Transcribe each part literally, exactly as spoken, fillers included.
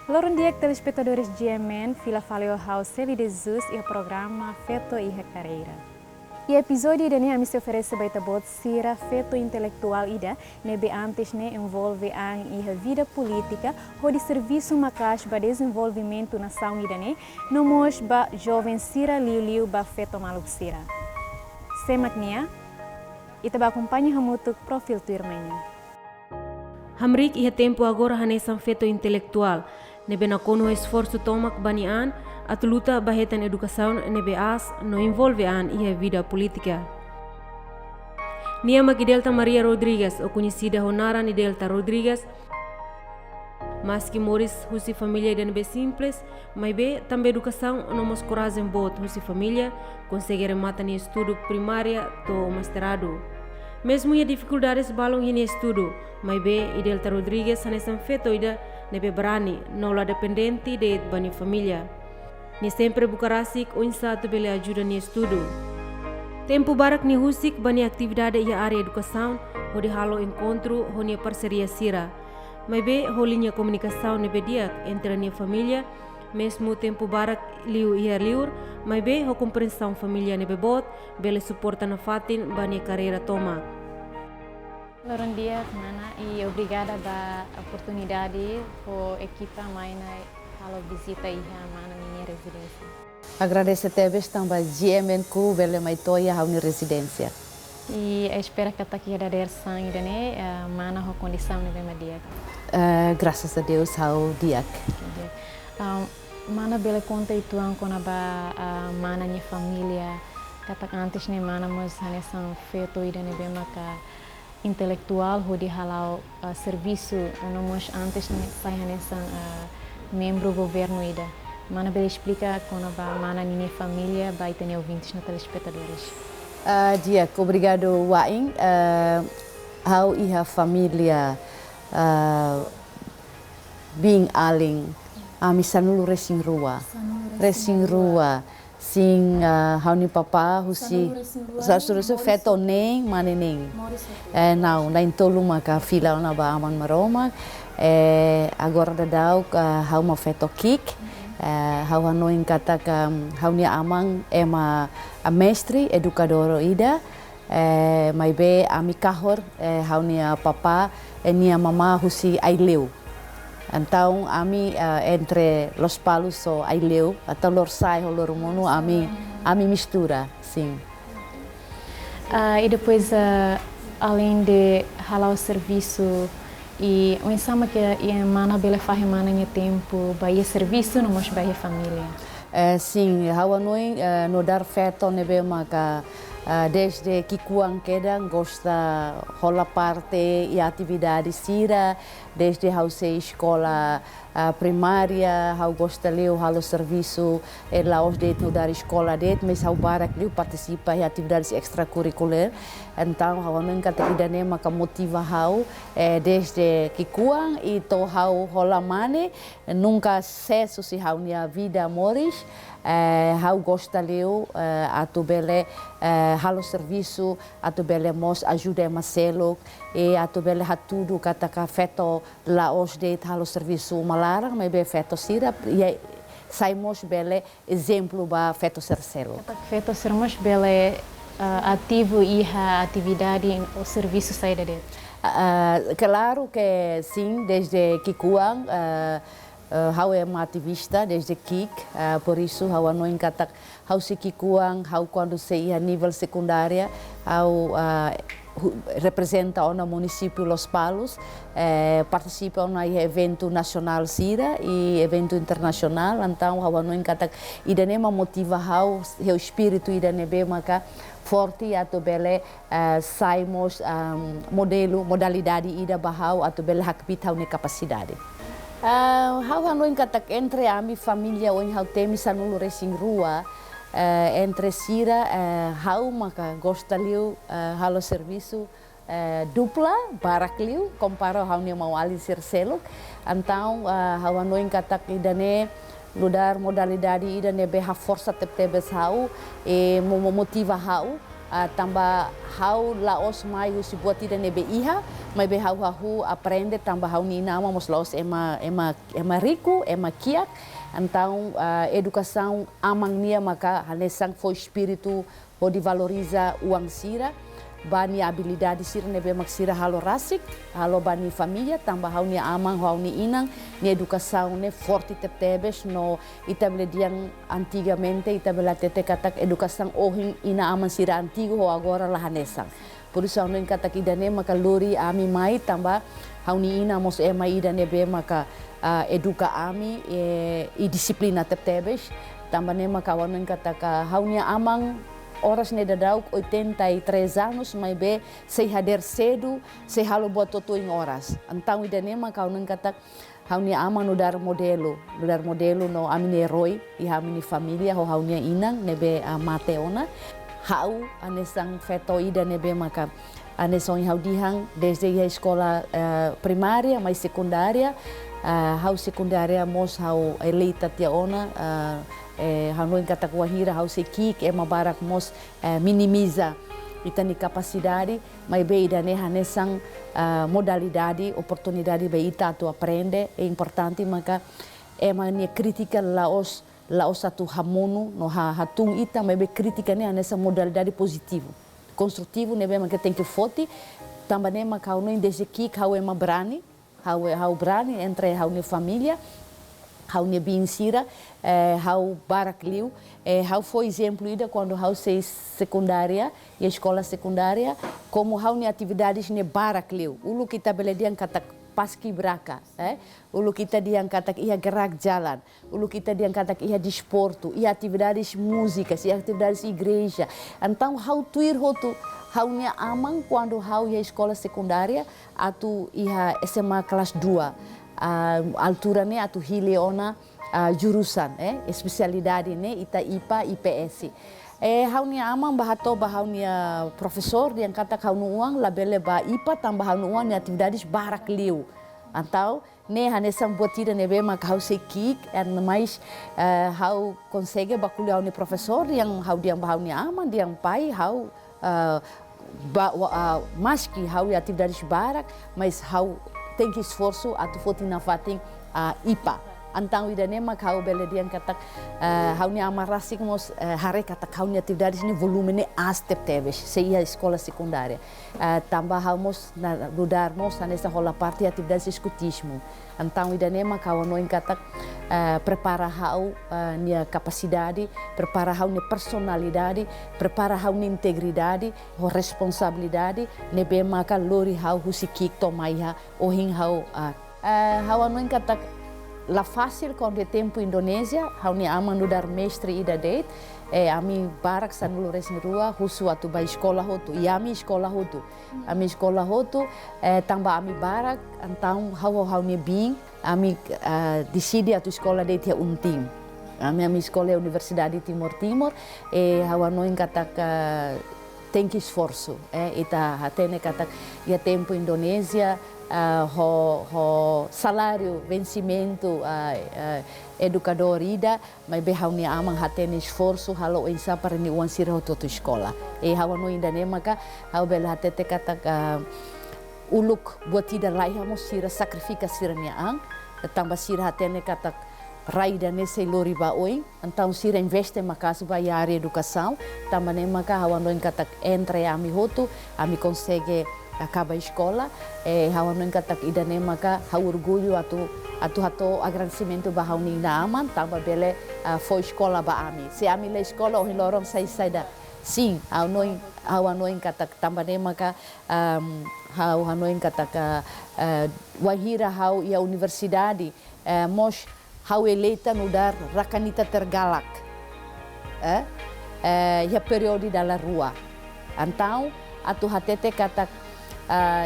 Loron di'ak telespetadores G M N, fila fali ho ha'u Celi de Jesus iha programa Feto iha Karreira. Iha epizódiu ida-ne'e ami sei oferese ba ita-boot sira feto intelektuál ida ne'ebé antes ne'e envolve an iha vida polítika hodi servisu maka'as ba dezenvolvimentu nasaun ida-ne'e, no mós ba joven sira liuliu ba feto maluk sira. Sé mak nia? Ita bá akompaña hamutuk perfíl tuirmai nian. Hamriik iha tempu agora hanesan feto intelektuál ne'ebé nakonu esforsu tomak ba nia an atu luta ba hetan edukasaun ne'ebé aas no envolve an iha vida polítika. Nia mak Idelta Maria Rodrigues, ou koñesida ho naran Idelta Rodrigues. Maski moris husi família ida ne'ebé simples, maibé tanba edukasaun no mós korajen boot husi família, konsege remata nia estudu primária to'o mestradu. Mezmu iha difikuldades balun iha nia estudu, maibé Idelta Rodrigues hanesan feto ida ne'ebé brani no la dependente de'it ba nia família. Nia sempre buka rasik oinsá atu bele ajuda nia estudu. Tempu barak nia husik ba nia atividade iha área edukasaun, hodi halo enkontru ho nia parseria sira. Maibé ho liña komunikasaun ne'ebé di'ak entre nia família, mezmu tempu barak liu iha liur, maibé ho komprensaun família ne'ebé boot, bele suporta nafatin ba nia karreira tomak. Loron di'ak, mana, i obrigada ba oportunidade ho ekipa mai ona halo vizita iha mana ninia rezidénsia. Agradese tebes tanba G M N ku bele mai to'o iha ha'u-nia rezidénsia. I espera katak iha dadeer san ida-ne'e, eh, mana ho kondisaun ne'ebé mak di'ak. Eh, grasas a Deus, ha'u di'ak. Di'ak. Ah, mana bele konta uitoan kona-ba, ah, mana nia família, katak antes ne'e mana mós hanesan feto ida ne'ebé maka intelektuál hodi hala'o, ah, servisu, no mós antes ne'e sai hanesan, ah, membru governu ida. Mana bele esplika kona-ba mana ninia família ba ita-nia ouvintes no telespetadores? Ah, di'ak, obrigadu, wa'in. Ah, ha'u iha família, ah, biin-alin, ami sanulu-resin-rua. Sanulu-resin-rua. Resin-rua. Sin, ah, ha'u-nia papá husi... Sanulu-resin-rua. Sa-, ne'e suru-, suru moris feto hotu? Neen, mane neen. Moris hotu. Eh, não, na'in-tolu maka fila ona ba Aman Maromak. Eh, agora daudaun, ah, ha'u mak feto ki'ik. Mhm. Eh, ha'u hanoin katak, ah, ha'u-nia aman ema, ah, mestre, edukadór ida. Eh, maibé ami kahur, eh, ha'u-nia papá, eh, nia mamá husi Aileu. Entaun ami, eh, entre Lospalos ho Aileu, atau Lorosa'e ho Loromonu, ami, ami mistura, sin. Ah, i depois, ah, além de hala'o servisu, i oinsá mak, i mana bele fahe mana nia tempu ba iha servisu, no mós ba iha família? Eh, sin, ha'u hanoin, eh, nu'udar feto ne'ebé maka, eh, desde ki'ikoan kedan gosta hola parte iha atividade sira, desde ha'u sei eskola, eh, primária, ha'u gosta liu halo servisu, eh, la'ós de'it nu'udar eskola de'it, mas ha'u barak liu partisipa iha atividades estrakurrikulár. Entaun, ha'u hanoin katak ida-ne'e maka motiva ha'u, eh, desde ki'ikoan i to'o ha'u hola mane, nunka sees husi ha'u-nia vida moris, eh, ha'u gosta liu, eh, atu bele, eh, halo servisu, atu bele mós ajuda ema seluk, i atu bele hatudu katak feto la'ós de'it halo servisu uma laran, maibé feto sira, i sai mós bele ezemplu ba feto sira seluk. Katak feto sira mós bele, ah, ativu iha atividade ou servisu saida de'it? Ah, klaru ke sin, desde ki'ikoan, ah, ah, ha'u ema ativista desde ki'ik, ah, por isso ha'u hanoin katak ha'u sei ki'ikoan, ha'u kuandu sei iha nivel sekundária, ha'u, ah, hu-, reprezenta ona munisípiu Lospalos, eh, partisipa ona iha eventu nasionál sira i eventu internasionál, entaun ha'u hanoin katak ida-ne'e mak motiva ha'u, ha'u espíritu ida ne'ebé maka forte atu bele, eh, sai mós, ah, modelu, modalidade ida ba ha'u atu bele hakbiit ha'u-nia kapasidade. Ah, ha'u hanoin katak entre ami família ohin ha'u temi sanulu-resin-rua, eh, entre sira, eh, ha'u maka gosta liu, eh, halo servisu, eh, dupla, barak liu, kompara ha'u-nia maun-alin sira seluk. Entaun, eh, ha'u hanoin katak ida-ne'e nu'udar modalidade ida ne'ebé haforsa tebetebes ha'u, i mo-, mo-, motiva ha'u, Ah, tanba ha'u la'ós mai husi buat ida ne'ebé iha, maibé ha'u hahú aprende tanba ha'u-nia inan-aman mós la'ós ema, ema, ema riku, ema kiak. Entaun, ah, edukasaun aman nian maka hanesan fó espíritu hodi valoriza oan sira, ba nia abilidade sira ne'ebé mak sira halo rasik, halo ba nia família, tanba ha'u-nia aman, ha'u-nia inan, nia edukasaun ne'e forte tebetebes, no ita bele dehan antigamente, ita bele hatete katak edukasaun ohin inan-aman sira antigu ho agora la hanesan. Por isso, ha'u hanoin katak ida-ne'e maka lori ami mai tanba ha'u-nia inan mós ema ida ne'ebé maka, ah, eduka ami, eh, i dixiplina tebetebes. Tanba ne'e maka ha'u hanoin katak ha'u-nia aman oras ne'e daudaun oitenta e três anos, maibé sei hadeer sedu, sei halo buat hotu-hotu oras. Entaun ida-ne'e maka ha'u hanoin katak ha'u-nia aman nu'udar modelu, nu'udar modelu no ami-nia erói iha ami-nia família ho ha'u-nia inan ne'ebé, ah, mate ona. Ha'u hanesan feto ida ne'ebé maka hanesan ohin ha'u dehan, desde iha eskola, eh, primária mai sekundária, ah, ha'u sekundária mós ha'u eleita tiha ona, ah, eh, ha'u hanoin katak wainhira ha'u sei ki'ik ema barak mós, eh, minimiza ita-nia kapasidade, maibé ida-ne'e hanesan, ah, modalidade, oportunidade ba ita atu aprende. É importante maka ema nia krítika la'ós, la'ós atu hamonu no ha-, hatún ita, maibé krítika ne'e hanesan modalidade pozitivu, konstrutivu ne'ebé maka tenke foti. Tanba ne'e maka ha'u hanoin desde ki'ik ha'u ema brani, ha'u, ha'u brani entre ha'u-nia família, ha'u-nia biin sira, eh, ha'u barak liu, eh, ha'u fó ezemplu ida kuandu ha'u sei sekundária, iha eskola sekundária, komu ha'u-nia atividades ne'e barak liu. Uluk ita bele dehan katak paskibraka, eh? Uluk ita dehan katak iha gerak jalan. Uluk ita dehan katak iha desportu, iha atividades múzikas, iha atividades igreja. Entaun ha'u tuir hotu ha'u-nia aman kuandu ha'u iha eskola sekundária, atu iha S M A kelas dua. Ah, altura ne'e atu hili ona, ah, jurusan, eh, espesialidade ne'e ita IPA, IPS. Eh, ha'u-nia aman bá hato'o ba ha'u-nia profesór dehan katak ha'u-nia oan labele bá IPA tanba ha'u-nia oan nia atividades barak liu. Entaun ne'e hanesan buat ida ne'ebé maka ha'u sei ki'ik, eh, mais, eh, ha'u konsege bá ko'alia ho ha'u-nia profesór, dehan ha'u dehan ba ha'u-nia aman, dehan pai, ha'u, eh, ba, wa-, ah, maski ha'u iha atividades barak, mais ha'u tenke esforsu atu foti nafatin, ah, IPA. Entaun ida-ne'e maka ha'u bele dehan katak, eh, ha'u-nia aman rasik mós, eh, haree katak ha'u-nia atividades ne'e volume ne'e aas tebetebes, se iha eskola sekundária. Eh, tanba ha'u mós na, nu'udar mós hanesan hola parte atividades eskutismu. Entaun ida-ne'e maka ha'u hanoin katak, eh, prepara ha'u, eh, nia kapasidade, prepara ha'u-nia personalidade, prepara ha'u-nia integridade ho responsabilidade ne'ebé maka lori ha'u husi ki'ik to'o mai iha ohin ha'u, ah, eh, ha'u hanoin katak la fasil kuandu iha tempu Indonézia, ha'u-nia aman nu'udar mestre ida de'it, eh, ami barak sanulu-resin-rua husu atu bá eskola hotu, i ami eskola hotu. Ami eskola hotu, eh, tanba ami barak, entaun ha'u ho ha'u-nia biin, ami, eh, deside atu eskola de'it iha UNTIM. Ami, ami eskola iha Universidade Timor Timur, eh, ha'u hanoin katak, eh, tenke esforsu, eh, ita hatene katak iha tempu Indonézia, eh, ho, ho saláriu vensimentu, eh, eh, edukadór ida, maibé ha'u-nia aman hatene esforsu halo oinsá para nia oan sira hotu-hotu eskola. I ha'u hanoin ida-ne'e maka ha'u bele hatete katak, ah, uluk buat ida laiha mós sira sakrifika sira-nia an, tanba sira hatene katak rai ida-ne'e sei lori ba oin, entaun sira investe maka'as ba iha área edukasaun, tanba ne'e maka ha'u hanoin katak entre ami hotu, ami konsege akaba eskola, eh, ha'u hanoin katak ida-ne'e maka ha'u orgullu atu, atu hato'o agradesimentu ba ha'u-nia inan-aman, tanba bele, ah, fó eskola ba ami. Se ami la eskola, ohin loron sai saida? Sin, ha'u hanoin, ha'u hanoin katak tanba ne'e maka, am, ha'u hanoin katak, eh, wainhira ha'u iha universidade, eh, mós ha'u eleita nu'udar rakanita tergalak, eh, eh, iha períodu dala rua. Entaun, atu hatete katak, eh,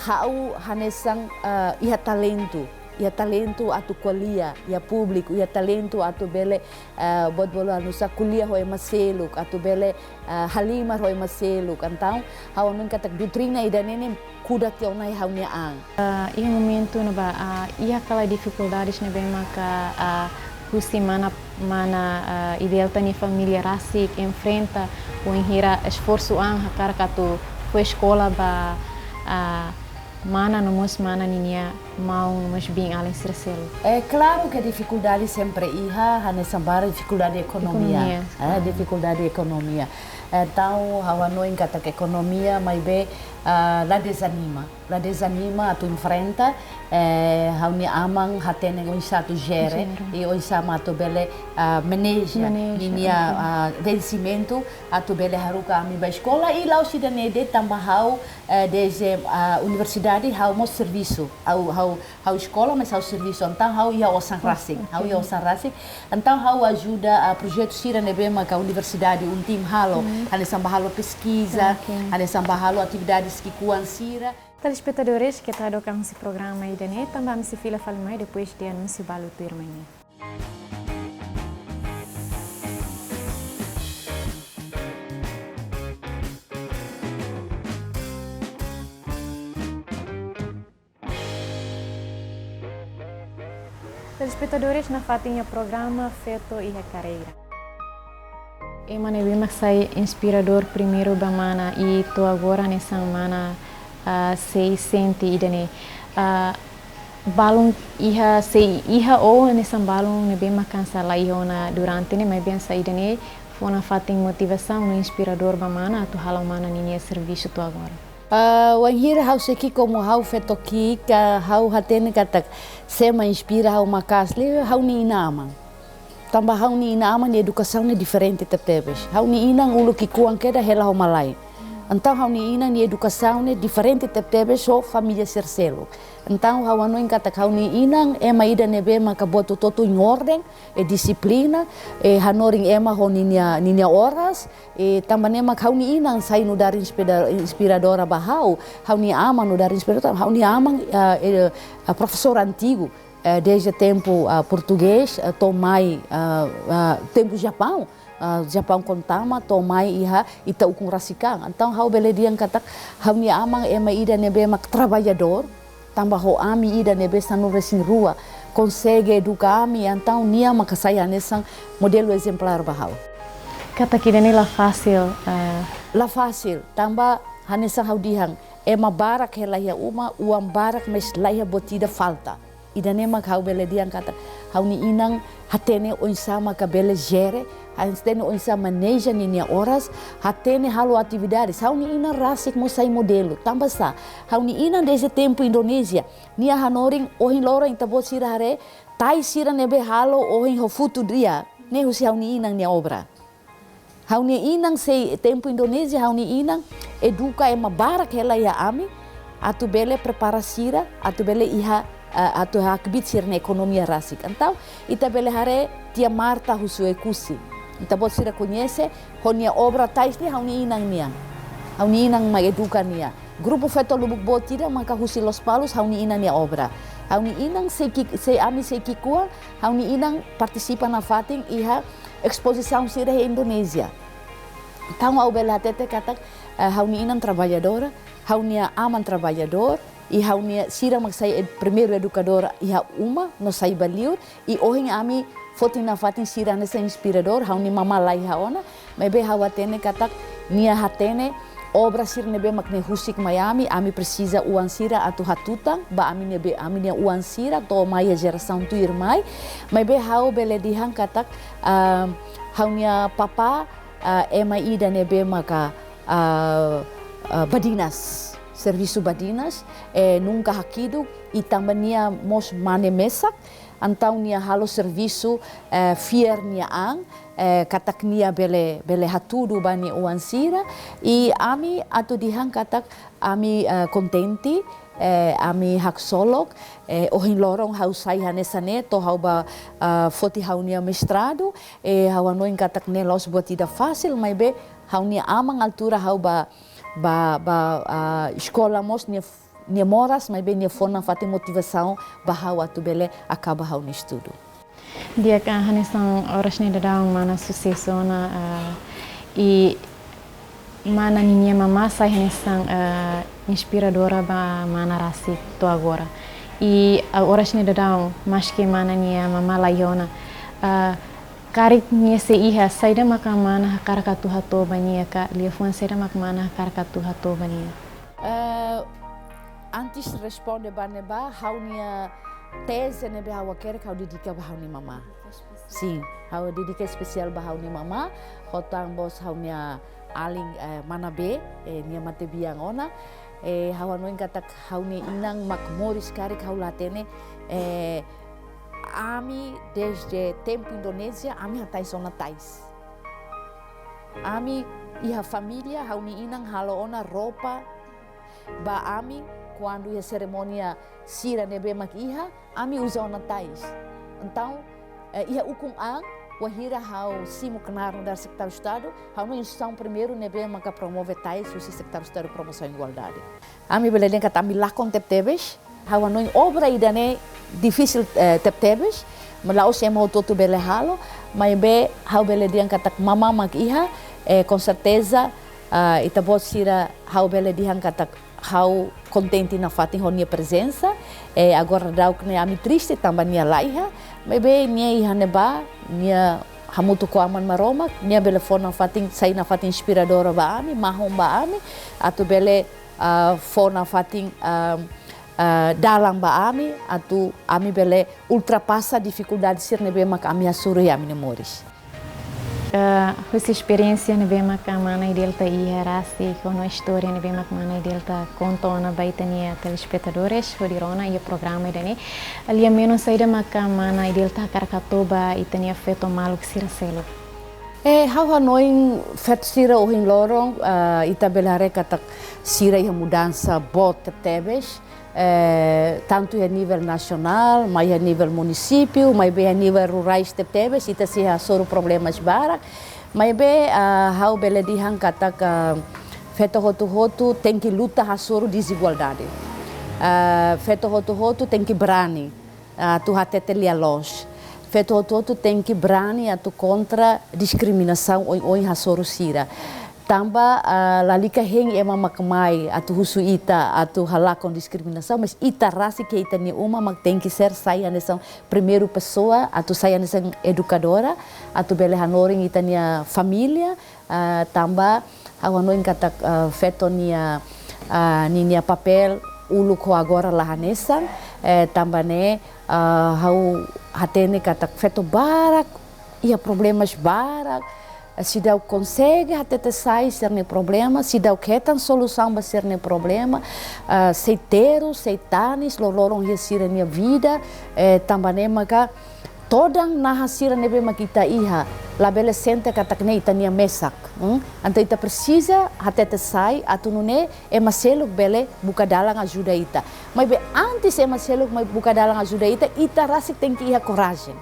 ha'u hanesan, eh, iha talentu, iha talentu atu ko'alia iha públiku, iha talentu atu bele, eh, buat bolu anu sa ko'alia ho ema seluk, atu bele, eh, halimar ho ema seluk. Entaun, ha'u hanoin katak doutrina ida-ne'e ne'e kuda tiha ona iha ha'u-nia an. Ah, iha momentu ne'ebá, ah, iha kala difikuldades ne'ebé maka, ah, Husi mana, mana, ah, Idelta nia família rasik enfrenta, wainhira esforsu an hakarak atu fó eskola ba, ah, mana no mós mana ninia maun no mós biin-alin sira seluk. É klaru ke difikuldade sempre iha, hanesan barak difikuldade ekonomia. Ekonomia. É, difikuldade ekonomia. Entaun, ha'u hanoin katak ekonomia, maibé, ah, la dezanima. La dezanima atu enfrenta, eh, ha'u-nia aman hatene oinsá atu jere, Jere. I oinsá mak atu bele, ah, maneja, Maneja, ninia, ok. ah, vensimentu, atu bele haruka ami ba eskola, i la'ós ida-ne'e de'it tanba ha'u, eh, desde, ah, universidade, ha'u mós servisu, ha'u, ha'u, ha'u eskola, mas ha'u servisu, entaun ha'u iha osan rasik, ha'u iha Ok. osan rasik, entaun ha'u ajuda, ah, projetu sira ne'ebé maka universidade UNTIM halo, Hmm. hanesan bá halo peskiza, Ok. hanesan bá halo atividades ki'ikoan sira. Telespetadores, keta hadook ami husi programa ida-ne'e, tanba ami sei fila fali mai depois de anúnsiu balu tuirmai ne'e. Telespetadores, nafatin iha programa Feto iha Karreira. Ema ne'ebé mak sai inspiradór primeiru ba mana i to'o agora hanesan mana, ah, sei sente ida-ne'e. Ah, balun iha, sei iha ou hanesan balun ne'ebé mak hanesan la iha ona durante ne'e, maibé hanesan ida-ne'e fó nafatin motivasaun no inspiradór ba mana atu hala'o mana ninia servisu to'o agora. Ah, wainhira ha'u sei ki'ik komu ha'u feto ki'ik, ah, ha'u hatene katak sé mak inspira ha'u maka'as liu, ha'u-nia inan-aman. Tanba ha'u-nia inan-aman nia edukasaun ne'e diferente tebetebes. Ha'u-nia inan uluk ki'ikoan kedas hela ho malae. Entaun ha'u-nia inan nia edukasaun ne'e diferente tebetebes ho família sira seluk. Entaun ha'u hanoin katak ha'u-nia inan ema ida ne'ebé maka buat hotu-hotu iha orden, e dixiplina, e hanorin ema ho ninia, ninia oras, e tanba ne'e mak ha'u-nia inan sai nu'udar inspira-, inspiradora ba ha'u, ha'u-nia aman nu'udar inspiradora, ha'u-nia aman, ah, e, ah, profesór antigu, eh, desde tempu, ah, portugés, eh, to'o mai, ah, ah, tempu Japaun, ah, Japaun Kontama, to'o mai iha ita ukun rasik an. Entaun ha'u bele dehan katak ha'u-nia aman ema ida ne'ebé mak traballadór, tanba ho ami ida ne'ebé sanulu-resin-rua, konsege eduka ami, entaun nia maka sai hanesan modelu ezemplár ba ha'u. Katak ida-ne'e la fasil, eh. La fasil, tanba hanesan ha'u dehan, ema barak hela iha uma, oan barak, mas la iha buat ida falta. Ida-ne'e mak ha'u bele dehan katak ha'u-nia inan hatene oinsá maka bele jere, hatene oinsá maneja ninia oras, hatene halo atividades. Ha'u-nia inan rasik mós sai modelu. Tanba sá, ha'u-nia inan desde tempu Indonézia, nia hanorin ohin loron ita-boot sira haree, tais sira ne'ebé halo ohin ho futu di'ak, ne'e husi ha'u-nia inan nia obra. Ha'u-nia inan sei tempu Indonézia, ha'u-nia inan eduka ema barak hela iha ami, atu bele prepara sira, atu bele iha, eh, atu hakbiit sira-nia ekonomia rasik. Entaun, ita bele haree tia Marta husi Oekusi. Ita-boot sira koñese, ho nia obra tais ne'e ha'u-nia inan nian. Ha'u-nia inan mak eduka nia. Grupu Feto Lubuk Boot ida maka husi Lospalos, ha'u-nia inan nia obra. Ha'u-nia inan sei ki'ik-, sei ami sei ki'ikoan, ha'u-nia inan partisipa nafatin iha espozisaun sira iha Indonézia. Entaun ha'u bele hatete katak, eh, ha'u-nia inan traballadora, ha'u-nia aman traballadór, i ha'u-nia sira mak sai ed-, primeiru edukadór iha uma, no sai ba liur, i ohin ami foti nafatin sira hanesan inspiradór, ha'u-nia mamá la iha ona, maibé ha'u hatene katak nia hatene obra sira ne'ebé mak nia husik mai ami, ami presiza oan sira atu hatutan ba ami ne'ebé, ami-nia oan sira to'o mai iha jerasaun tuirmai. Maibé ha'u bele dehan katak, ah, ha'u-nia papá, ah, ema ida ne'ebé maka, ah, ah, badinas, servisu badinas, eh, nunka hakiduk, i tanba nia mós mane mesak, entaun nia halo servisu, eh, fiar nia an, eh, katak nia bele, bele hatudu ba nia oan sira, i ami atu dehan katak ami, eh, kontente, eh, ami haksolok, eh, ohin loron ha'u sai hanesan ne'e, to'o ha'u bá, eh, foti ha'u-nia mestradu, eh, ha'u hanoin katak ne'e la'ós buat ida fasil, maibé ha'u-nia aman altura ha'u bá, bá, bá, ah, eskola mós nia nia moras, maibé nia fó nafatin motivasaun ba ha'u atu bele akaba ha'u-nia estudu. Di'ak, ah, hanesan oras ne'e daudaun mana susesu ona, ah, i mana ninia mamá sai hanesan, ah, inspiradora ba mana rasik to'o agora. I, ah, oras ne'e daudaun, maske mana nia mamá la iha ona, Ah, karik nia sei iha, saida maka mana hakarak atu hato'o ba nia ka, liafuan saida maka mana hakarak atu hato'o ba nia? Eh, antes responde ba ne'ebá, ha'u-nia teze ne'ebé ha'u hakerek ha'u dedika ba ha'u-nia mamá. Sin, ha'u dedika espesiál ba ha'u-nia mamá, ho tan mós ha'u-nia alin, eh, mana B, eh, nia matebian ona. Eh, ha'u hanoin katak ha'u-nia inan mak moris karik ha'u la hatene, eh, ami desde tempu Indonézia, ami hatais ona tais. Ami iha família, ha'u-nia inan halo ona roupa ba ami, kuandu iha serimónia sira ne'ebé mak iha, ami uza ona tais. Entaun, eh, iha ukun an, wainhira ha'u simu knaar nu'udar Sekretáriu Estadu, ha'u-nia instituisaun primeiru ne'ebé maka promove tais, husi Sekretáriu Estadu Promosaun Igualdade. Ami bele dehan katak ami lakon tebetebes, ha'u hanoin obra ida-ne'e difisil, eh, tebetebes, mas la'ós ema hotu-hotu bele halo, maibé ha'u bele dehan katak mamá mak iha, eh, com certeza, ah, ita-boot sira ha'u bele dehan katak ha'u kontente nafatin ho nia prezensa, eh, agora daudaun ne'e ami triste tanba nia la iha, maibé nia iha ne'ebá, nia hamutuk ho Aman Maromak, nia bele fó nafatin, sai nafatin inspiradora ba ami, mahon ba ami, atu bele, ah, fó nafatin, ah, ah, dalan ba ami, atu ami bele ultrapasa difikuldade sira ne'ebé maka ami hasoru iha ami-nia moris. Ah, husi esperiénsia ne'ebé maka mana Idelta iha rasik, ho istória ne'ebé maka mana Idelta konta ona ba ita-nia telespetadores hodi rona iha programa ida-ne'e, liamenus saida maka mana Idelta hakarak hato'o ba ita-nia feto maluk sira seluk? Eh, ha'u hanoin feto sira ohin loron, ah, ita bele haree katak sira iha mudansa boot tebetebes, eh, tantu iha nivel nasionál, mai iha nivel munisípiu, maibé iha nivel rurais tebetebes, ita sei hasoru problemas barak. Maibé, ah, ha'u bele dehan katak, ah, feto hotu-hotu tenke luta hasoru dezigualdade. Ah, feto hotu-hotu tenke berani atu hatete lia-loos. Feto hotu-hotu tenke berani atu kontra diskriminasaun oioin hasoru sira. Tanba, ah, lalika hein ema mak mai atu husu ita atu halakon diskriminasaun, mas ita rasik iha ita-nia uma mak tenke ser sai hanesan primeiru pesoa atu sai hanesan edukadora, atu bele hanorin ita-nia família, ah, tanba ha'u hanoin katak, ah, feto nia, ah, ninia papél uluk ho agora la hanesan, eh, tanba ne'e, ah, ha'u hatene katak feto barak iha problemas barak, eh, seidauk konsege hatete sai sira-nia problema, seidauk hetan solusaun ba sira-nia problema, ah, sei terus, sei tanis, loroloron iha sira-nia vida, eh, tanba ne'e maka todan naha sira ne'ebé mak ita iha, labele sente katak ne'e ita-nia mesak. Hmm? Entaun ita presiza hatete sai atu nune'e ema seluk bele buka dalan ajuda ita. Maibé antes ema seluk mai buka dalan ajuda ita, ita rasik tenke iha korajen.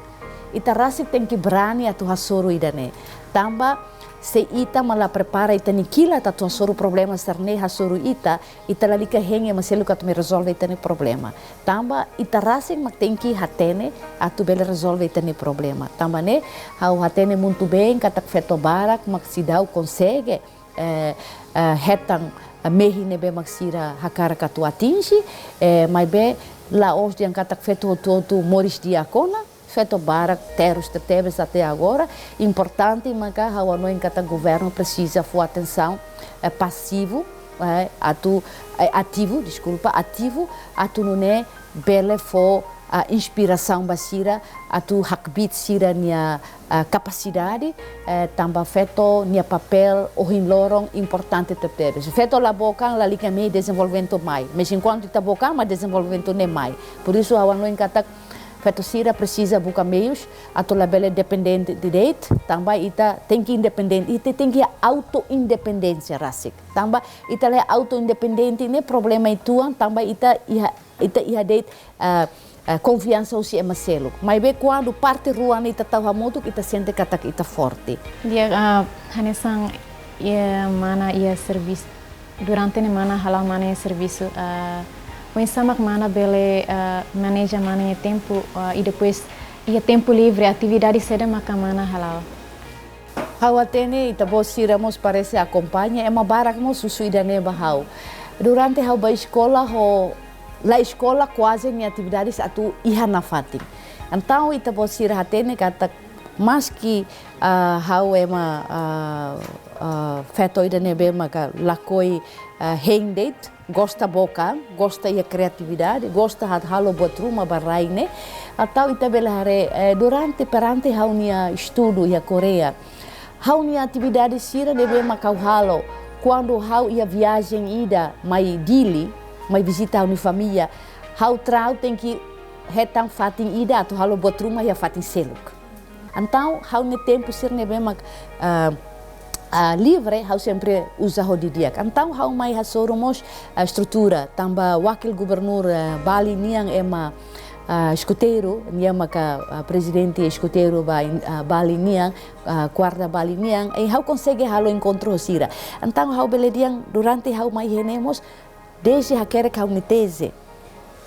Ita rasik tenke berani atu hasoru ida-ne'e. Tanba se ita mak la prepara ita-nia kilat atu hasoru problema sira-ne'e hasoru ita, ita lalika hein ema seluk atu mai rezolve ita-nia problema. Tanba ita rasik mak tenke hatene atu bele rezolve ita-nia problema. Tanba ne'e, ha'u hatene muito bem katak feto barak mak seidauk konsege, eh, eh, hetan, eh, mehi ne'ebé mak sira hakarak atu atinje, eh, maibé la'ós dehan katak feto hotu-hotu moris di'ak ona, feto barak terus tebetebes até agora. Importante maka ha'u hanoin katak governu presiza fó atensaun, eh, pasivu, eh, atu, eh, ativu, deskulpa, ativu, atu nune'e bele fó, ah, inspirasaun ba sira, atu hakbiit sira-nia, ah, kapasidade, eh, tanba feto nia papél ohin loron importante tebetebes. Feto la book an lalika mehi dezenvolvimentu mai. Mas enkuantu ita book an, mas dezenvolvimentu ne'e mai. Por isso, ha'u hanoin katak feto sira presiza buka meius atu labele dependente de'it, tanba ita tenke independente, ita tenke auto-independénsia rasik. Tanba ita la auto-independente ne'e problema uitoan, tanba ita iha, ita iha de'it, ah, ah, konfiansa husi ema seluk. Maibé kuandu parte rua ne'e ita tau hamutuk, ita sente katak ita forte. Di'ak, ah, hanesan iha mana iha servis-, durante ne'e mana hala'o mana iha servisu, ah, oinsá mak mana bele, ah, maneja mana iha tempu, ah, i depois iha tempu livre, atividade saida maka mana hala'o? Ha'u hatene ita-boot sira mós parese akompaña, ema barak mós husu ida-ne'e ba ha'u. Durante ha'u bá eskola ho la eskola kuaze nia atividades atu iha nafatin. Entaun ita-boot sira hatene katak Maski, ah, ha'u ema, ah, ah, feto ida ne'ebé maka lakohi, ah, hein de'it, gosta book an, gosta iha kreatividade, gosta halo buat ruma ba rai ne'e. Entaun ita bele haree, eh, durante, perante ha'u-nia estudu iha Koreia, ha'u-nia atividade sira ne'ebé maka ha'u halo, kuandu ha'u iha viajen ida mai Dili, mai vizita ha'u-nia família, ha'u tra ha'u tenke hetan fatin ida atu halo buat ruma iha fatin seluk. Entaun, ha'u-nia tempu sira ne'ebé mak, ah, ah, livre, ha'u sempre uza ho didi'ak. Entaun, ha'u mai hasoru mós, ah, estrutura, tanba wakil gubernur, ah, Bali nian ema, ah, eskuteiru, nia maka, ah, prezidente eskuteiru ba in-, ah, Bali nian, ah, guarda Bali nian, i ha'u konsege halo enkontru ho sira. Entaun, ha'u bele dehan durante ha'u mai iha ne'e mós, dezde hakerek ha'u-nia teze,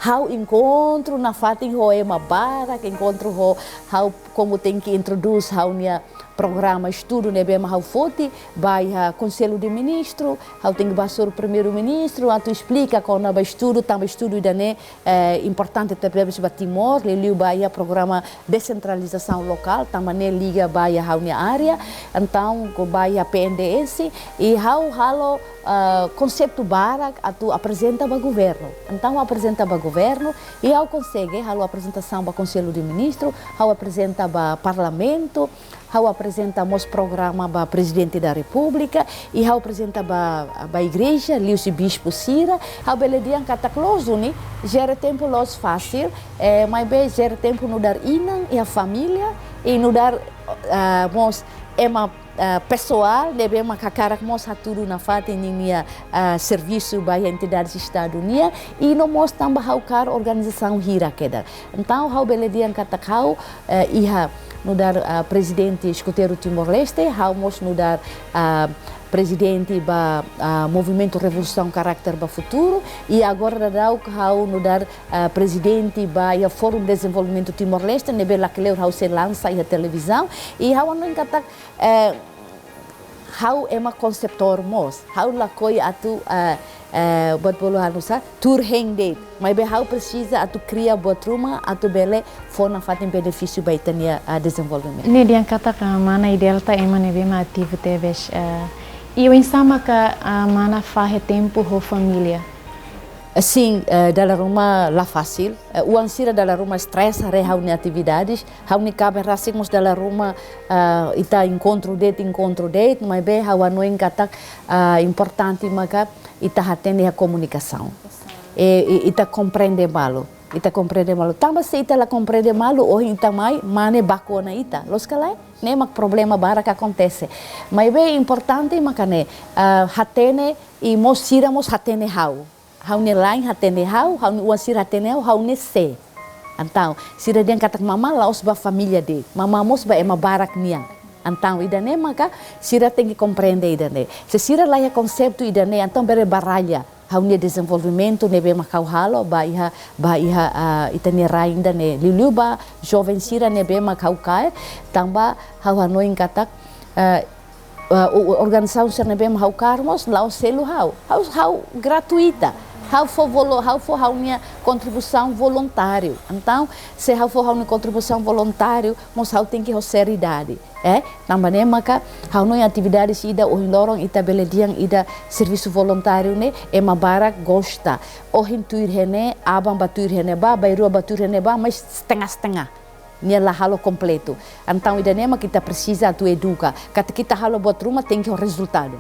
ha'u enkontru nafatin ho ema barak, enkontru ho, ha'u komu tenke introdús ha'u-nia programa estudu ne'ebé mak ha'u foti ba iha Konsellu de Ministru, ha'u tenke bá hasoru Primeiru-Ministru atu esplika kona-ba estudu, tanba estudu ida-ne'e, eh, importante tebes ba Timor, liuliu ba iha programa desentralizasaun lokál, tanba ne'e liga ba iha ha'u-nia área, entaun, ko ba iha P N D S, i ha'u halo, ah, konseitu barak atu aprezenta ba governu. Entaun, ha'u aprezenta ba governu, i ha'u konsege halo aprezentasaun ba Konsellu de Ministru, ha'u aprezenta ba Parlamentu, ha'u aprezenta mós programa ba Prezidente da Repúblika, i ha'u aprezenta ba, ba igreja, liuhusi bispu sira, ha'u bele dehan katak loos duni, jere tempu la'ós fasil, eh, maibé jere tempu nu'udar inan iha família, i nu'udar, ah, mós ema, ah, pesoál ne'ebé mak hakarak mós hatudu nafatin ninia, ah, servisu ba iha entidades Estadu nian, i no mós tanba ha'u kaer organizasaun hira kedas. Entaun, ha'u bele dehan katak ha'u, eh, iha nu'udar, ah, prezidente eskuteiru Timor-Leste, ha'u mós nu'udar, ah, prezidente ba, ah, Movimentu Revolusaun Karakter ba Futuru, i agora daudaun ha'u nu'udar, ah, prezidente ba iha Fórum Dezenvolvimentu Timor-Leste, ne'ebé lakleur ha'u sei lansa iha televizaun, i ha'u hanoin katak, eh, ha'u ema konseptór mós, ha'u lakohi atu, eh, eh, buat bolu halo sá, tuur hein de'it. Maibé ha'u presiza atu kria buat ruma atu bele fó nafatin benefísiu ba ita-nia, ah, dezenvolvimentu. Ne'e dehan katak mana Idelta ema ne'ebé mak ativu tebes, eh, i oinsá maka, ah, mana fahe tempu ho família? Sin, eh, dala ruma la fasil. Eh, oan sira dala ruma stress haree ha'u-nia atividades. Ha'u-nia kaben rasik mós dala ruma, ah, ita enkontru de'it, enkontru de'it, maibé ha'u hanoin katak, ah, importante maka ita hatene iha komunikasaun. E, e, ita komprende malu. Ita komprende malu. Tanba se ita la komprende malu, ohin ita mai, mane baku ona ita. Loos ka lae? Ne'e mak problema barak akontese. Maibé importante maka ne'e, ah, hatene i mós sira mós hatene ha'u. Ha'u-nia la'en hatene ha'u, ha'u-nia oan sira hatene ha'u, ha'u ne'e sé. Entaun, sira dehan katak mamá la'ós ba família de'it, mamá mós ba ema barak nian. Entaun, ida-ne'e maka sira tenke komprende ida-ne'e. Se sira la iha konseitu ida-ne'e, entaun bele baralla ha'u-nia dezenvolvimentu ne'ebé mak ha'u halo, ba iha, ba iha, ah, ita-nia rai ida-ne'e. Liuliu ba joven sira ne'ebé mak ha'u kaer, tanba ha'u hanoin katak, ah, ah, o-, o-, organizasaun sira ne'ebé mak ha'u kaer mós la'ós selu ha'u. Ha'u, ha'u gratuita. Ha'u fó volo-, ha'u fó ha'u-nia kontribuisaun voluntáriu. Entaun, se ha'u fó ha'u-nia kontribuisaun voluntáriu, mós ha'u tenke ho seriedade. Eh, tanba ne'e maka ha'u hanoin atividades ida ohin loron ita bele dehan ida servisu voluntáriu ne'e ema barak gosta. Ohin tuir iha ne'e, aban bá tuir iha ne'ebá, bainrua bá tuir iha ne'ebá, mas setengah-setengah. Nia la halo kompletu. Entaun, ida-ne'e maka ita presiza atu eduka. Katak ita halo buat ruma tenke ho rezultadu.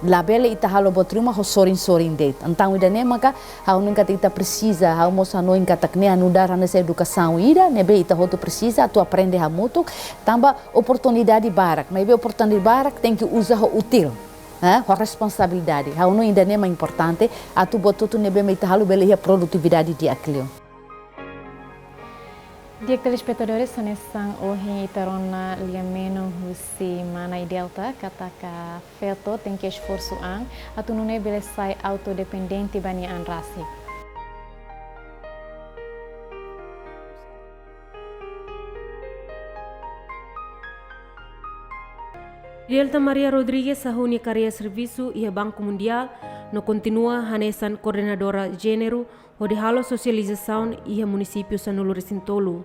Labele ita halo buat ruma ho sorin-sorin de'it. Entaun, ida-ne'e maka ha'u hanoin katak ita presiza, ha'u mós hanoin katak ne'e nu'udar hanesan edukasaun ida, ne'ebé ita hotu presiza atu aprende hamutuk, tanba oportunidade barak. Maibé oportunidade barak tenke uza ho útil, eh, ho responsabilidade. Ha'u hanoin ida-ne'e mak importante, atu buat hotu ne'ebé mak ita halo bele iha produtividade di'ak liu. Di'ak telespetadores, hanesan ohin ita rona lia-menon husi mana Idelta, katak feto tenke esforsu an, atu nune'e bele sai autodependente ba nia an rasik. Idelta Maria Rodrigues hahú nia karreira servisu iha Banku Mundiál, no kontinua hanesan koordenadora jéneru, hodi halo sosializasaun iha munisípiu sanulu-resin-tolu.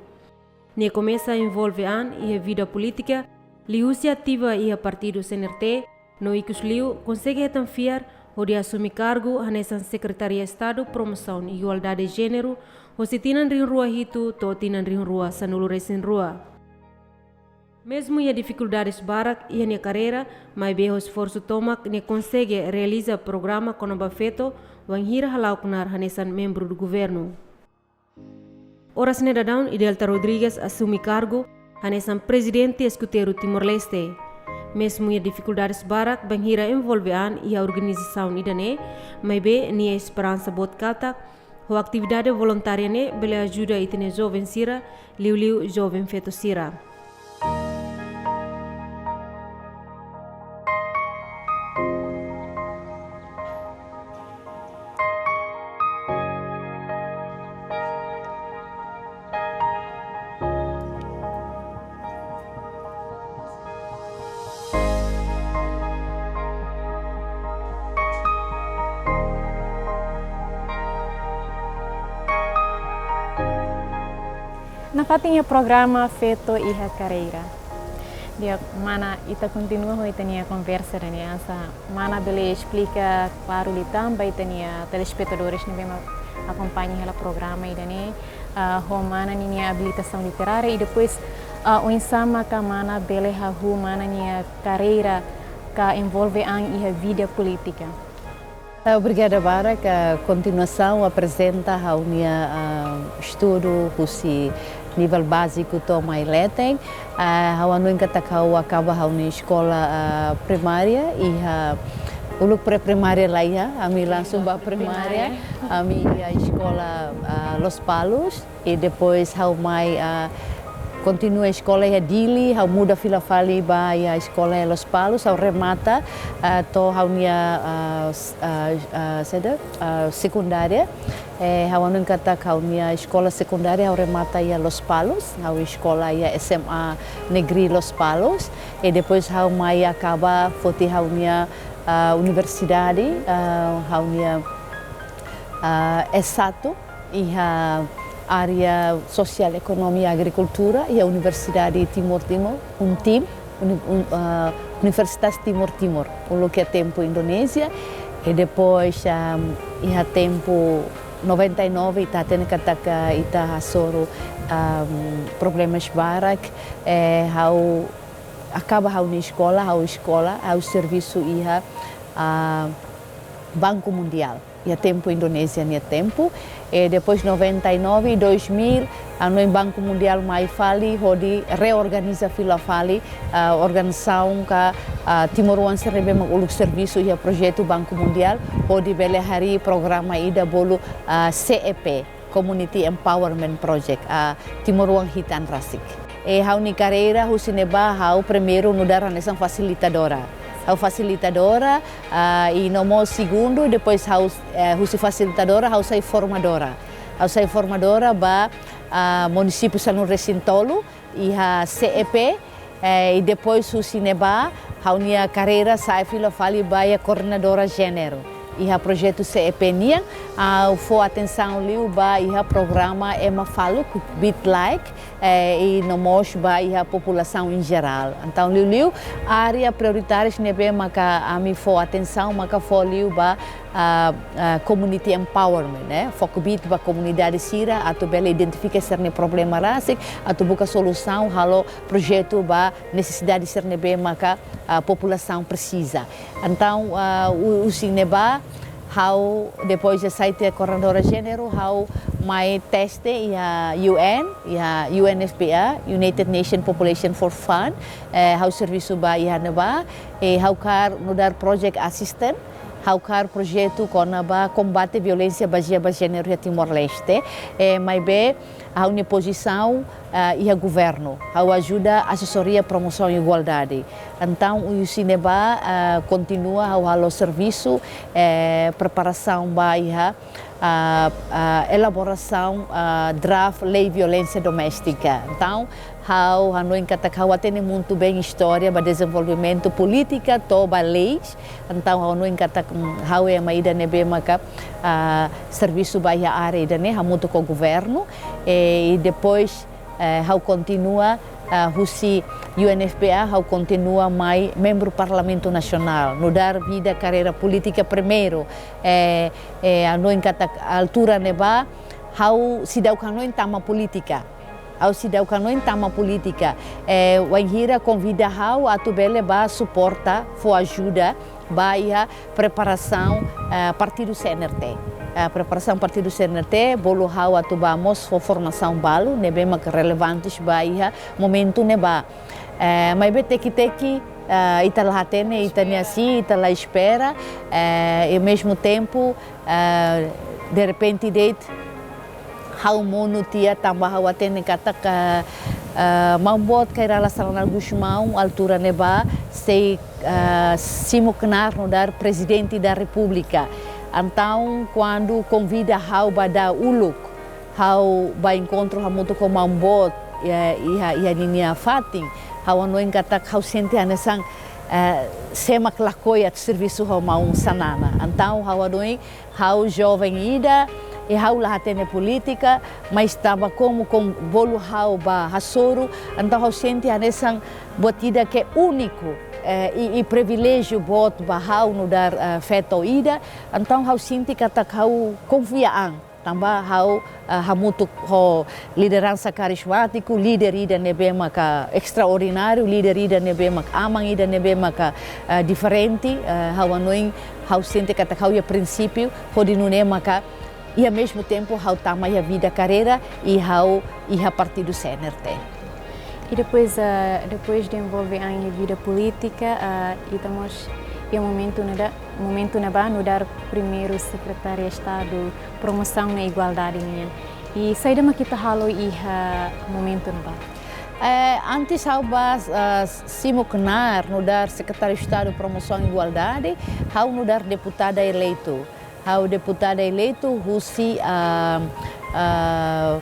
Nia komesa envolve an iha vida polítika liuhusi ativa iha partidu C N R T, no ikus liu konsege hetan fiar hodi asume kargu hanesan Sekretaria Estadu Promosaun Igualdade Jéneru, hosi tinan rihun rua hitu to'o tinan rihun rua sanulu resin rua. Mezmu iha difikuldades barak iha nia karreira, maibé ho esforsu tomak nia konsege realiza programa kona-ba feto, wainhira hala'o knaar hanesan membru do governu. Oras ne'e daudaun Idelta Rodrigues asume kargu hanesan Prezidente Eskuteiru Timor-Leste. Mezmu iha difikuldades barak bainhira envolve an iha organizasaun ida-ne'e, maibé nia esperansa boot katak ho atividade voluntária ne'e bele ajuda ita-nia joven sira, liuliu joven feto sira. Nafatin iha programa Feto iha Karreira. Di'ak, mana ita kontinua ho ita-nia konversa ida-ne'e, asa mana bele esplika klaru liután ba ita-nia telespetadores ne'ebé mak akompaña hela programa ida-ne'e, ah, ho mana ninia abilitasaun literária i depois, ah, oinsá maka mana bele hahú mana nia karreira ka envolve an iha vida polítika. Ah, obrigada barak. Ah, kontinuasaun aprezenta ha'u-nia, ah, estudu husi nivel báziku to'o mai leten. Ah, ha'u hanoin katak ha'u akaba ha'u-nia eskola, ah, primária iha, uluk pré-primária la iha, ami langsung ba primária. Primária. Ami iha eskola, ah, Lospalos. I depois ha'u mai, ah, kontinua eskola iha Dili, ha'u muda fila fali ba iha eskola iha Lospalos, ha'u remata, ah, to'o ha'u-nia, ah, s-, ah, ah, saida, ah, sekundária. Eh, ha'u hanoin katak ha'u-nia eskola sekundária ha'u remata iha Lospalos, ha'u eskola iha S M A Negeri Lospalos. I depois ha'u mai akaba foti ha'u-nia, ah, universidade, ah, ha'u-nia, ah, S satu iha área sosiál ekonomia agrikultura iha Universidade Timor Timor, UNTIM, uni-, un-, ah, Universitas Timor Timor, uluk iha tempu Indonézia, i depois, ah, iha tempu noventa e nove ita hatene katak ita hasoru, ah, problemas barak, eh, ha'u akaba ha'u-nia eskola, ha'u eskola, ha'u servisu iha, ah, Banku Mundiál. Iha tempu Indonézia nia tempu. I depois noventa e nove, dois mil, hanoin Banku Mundiál mai fali hodi reorganiza fila fali, ah, organizasaun ka, ah, timoroan sira ne'ebé mak uluk servisu iha projetu Banku Mundiál, hodi bele harii programa ida bolu, ah, C E P, Community Empowerment Project, ah, timoroan hitan rasik. I ha'u-nia karreira husi ne'ebá ha'u primeiru nu'udar hanesan fasilitadora. Ha'u fasilitadora, ah, i no mós segundu, depois ha'u, eh, husi fasilitadora, ha'u sai formadora. Ha'u sai formadora ba, ah, munisípiu sanulu resin tolu, iha C E P, eh, i depois husi ne'ebá, ha'u-nia karreira sai fila fali ba iha koordenadora jéneru. Iha projetu C E P nian, ha'u fó atensaun liu ba iha programa ema faluk, bit like, eh, i no mós ba iha populasaun em geral. Entaun, liuliu, área prioritárias ne'ebé maka ami fó atensaun, maka fó liu ba, ah, ah, community empowerment, eh. Fó kbiit ba komunidade sira, atu bele identifika sira-nia problema rasik, atu buka solusaun, halo projetu ba nesesidade sira ne'ebé maka, ah, populasaun presiza. Entaun, ah, hu-, husi ne'ebá, ha'u, depois de sai tiha koordenadora jéneru, ha'u mai teste iha U N, iha U N F P A, United Nations Population for Fund, eh, ha'u servisu ba iha ne'ebá, i ha'u kaer nu'udar project assistant, ha'u kaer projetu kona-ba kombate violénsia bazeia ba jéneru iha Timor-Leste, eh, maibé ha'u-nia pozisaun, ah, iha governu. Ha'u ajuda asesoria promosaun igualdade. Entaun, husi ne'ebá, ah, kontinua ha'u halo servisu, eh, preparasaun ba iha, ah, ah, elaborasaun, ah, draft lei violénsia doméstika. Entaun, ha'u hanoin katak ha'u hatene muito bem istória ba dezenvolvimentu polítika to'o ba leis. Entaun, ha'u hanoin katak, mm, ha'u ema ida ne'ebé maka, ah, servisu ba iha área ida-ne'e, hamutuk ho governu. E, i depois, Eh, ha'u kontinua, ah, husi U N F P A, ha'u kontinua mai membru Parlamentu Nasionál. Nu'udar vida karreira polítika primeiru, eh, eh, hanoin katak altura ne'ebá, ha'u seidauk hanoin tama polítika. Ha'u seidauk hanoin tama polítika. Eh, wainhira konvida ha'u atu bele bá suporta, fó ajuda ba iha preparasaun, eh, partidu C N R T. Eh, preparasaun partidu C N R T, bolu ha'u atu bá mós fó formasaun balu, ne'ebé mak relevantes ba iha momentu ne'ebá. Eh, maibé teki-teki, eh, ita la hatene, ita-nia si, ita la espera, eh, e ao mesmo tempo, eh, de repente de'it, ha'u monu tiha tanba ha'u hatene katak, eh, eh, maun boot Kay Rala Xanana Gusmão, altura ne'ebá, sei, eh, simu knaar nu'udar Prezidente da Repúblika. Entaun, kuandu konvida ha'u ba dala uluk, ha'u bá enkontru hamutuk ho maun boot, eh, iha, iha ninia fatin, ha'u hanoin katak ha'u sente hanesan, eh, sé mak lakohi atu servisu ho maun Xanana. Entaun, ha'u hanoin ha'u joven ida, i ha'u la hatene polítika, mas tanba komu, komu bolu ha'u bá hasoru, entaun ha'u sente hanesan buat ida ke úniku, eh, i, i priviléjiu boot ba ha'u nu'udar, eh, feto ida, entaun ha'u sente katak ha'u konfia an, tanba ha'u, eh, hamutuk ho lideransa karizmátiku, líder ida ne'ebé maka estraordináriu, líder ida ne'ebé mak aman, ida ne'ebé maka, eh, diferente, eh, ha'u hanoin, ha'u sente katak ha'u iha prinsípiu, hodi nune'e maka, i ao mesmo tempo, ha'u tama iha vida karreira, i ha'u iha partidu C N R T. I depois, eh, depois de envolve an iha vida polítika, eh, ita mós iha momentu ne'ebá, momentu ne'ebá nu'udar primeiru sekretária Estadu promosaun no igualdade nian. I saida mak ita halo iha momentu ne'ebá? Eh, antes ha'u bá, ah, simu knaar nu'udar sekretáriu Estadu promosaun igualdade, ha'u nu'udar deputada eleitu. Ha'u deputada eleitu husi, ah, ah,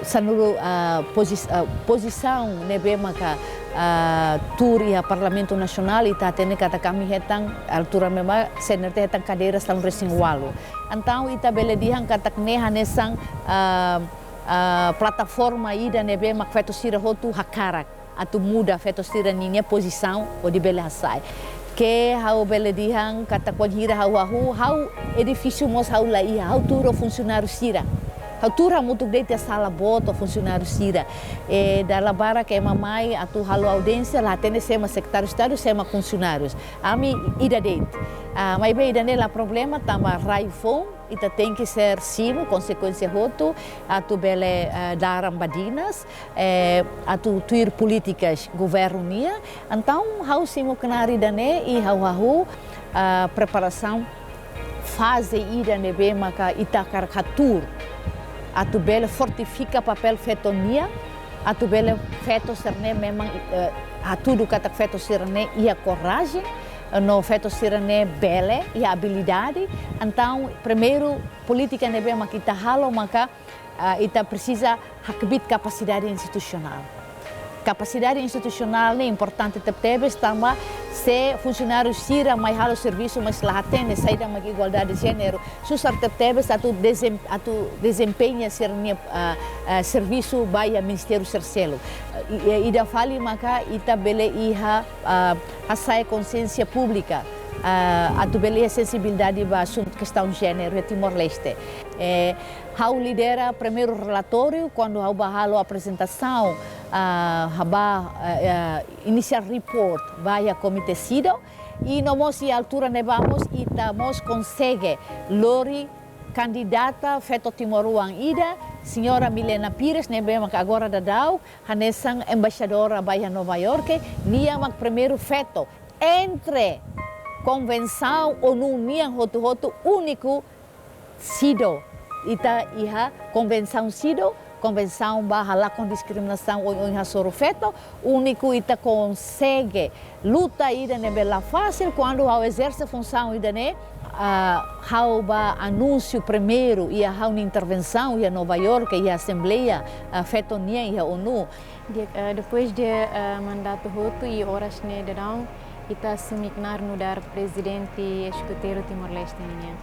sanulu, ah, pozis-, ah, pozisaun ne'ebé maka, ah, tuur iha Parlamentu Nasionál, ita hatene katak ami hetan, altura ne'ebá C N R T hetan kadeira sanulu-resin-ualu. Entaun ita bele dehan katak ne'e hanesan, ah, ah, plataforma ida ne'ebé mak feto sira hotu hakarak atu muda feto sira ninia pozisaun hodi bele hasa'e. Ke ha'u bele dehan katak wainhira ha'u hahú, ha'u edifísiu mós ha'u la iha, ha'u tuur ho funsionáriu sira. Ha'u tuur hamutuk de'it iha sala boot ho funsionáriu sira. I dala barak ema mai atu halo audiénsia, la hatene sé mak sekretáriu Estadu, sé mak funsionáriu. Ami ida de'it. Ah, maibé ida-ne'e la problema, tanba rai foun, ita tenke ser simu, konsekuénsia hotu, atu bele, eh, daran badinas, eh, atu tuir polítikas governu nian. Entaun, ha'u simu knaar ida-ne'e i ha'u hahú, ah, preparasaun faze ida ne'ebé maka ita hakarak hatuur. Atu bele fortifika papél feto nian, atu bele feto sira-ne'e memang, eh, hatudu katak feto sira-ne'e iha korajen, no feto sira-ne'e bele, iha abilidade. Entaun, primeiru polítika ne'ebé maka ita halo maka, ah, ita presiza hakbiit kapasidade institusionál. Kapasidade institusionál ne'e importante tebetebes tanba se funsionáriu sira mai halo servisu, mas la hatene saida mak igualdade jéneru, susar tebetebes atu dezem-, atu dezempeña sira-nia, ah, ah, servisu ba iha ministériu sira seluk. I, i, ida fali maka ita bele iha, ah, hasa'e konxiénsia públika, ah, atu bele iha sensibilidade ba asuntu kestaun jéneru iha Timor-Leste. Eh, ha'u lidera primeiru relatóriu, kuandu ha'u bá halo aprezentasaun, ah, ba, eh, eh, initial report ba iha Komité CEDAW, i no mós iha altura ne'ebá mós ita mós konsege lori kandidata feto timoroan ida, señora Milena Pires, ne'ebé mak agora daudaun hanesan embaixadora ba iha Nova Iorke, nia mak primeiru feto entre konvensaun ONU nian hotu-hotu, úniku CEDAW. Ita iha konvensaun CEDAW, konvensaun ba halakon diskriminasaun oioin hasoru feto, úniku ita konsege luta ida ne'ebé la fasil. Kuandu ha'u ezerse funsaun ida-ne'e, ah, ha'u bá anúnsiu primeiru iha ha'u-nia intervensaun iha Nova Iorke, iha asembleia, ah, feto nian iha ONU. Di'ak, eh, depois de, eh, mandatu hotu i oras ne'e daudaun, ita asumi knaar nu'udar Prezidente Ezekutivu Timor-Leste nian.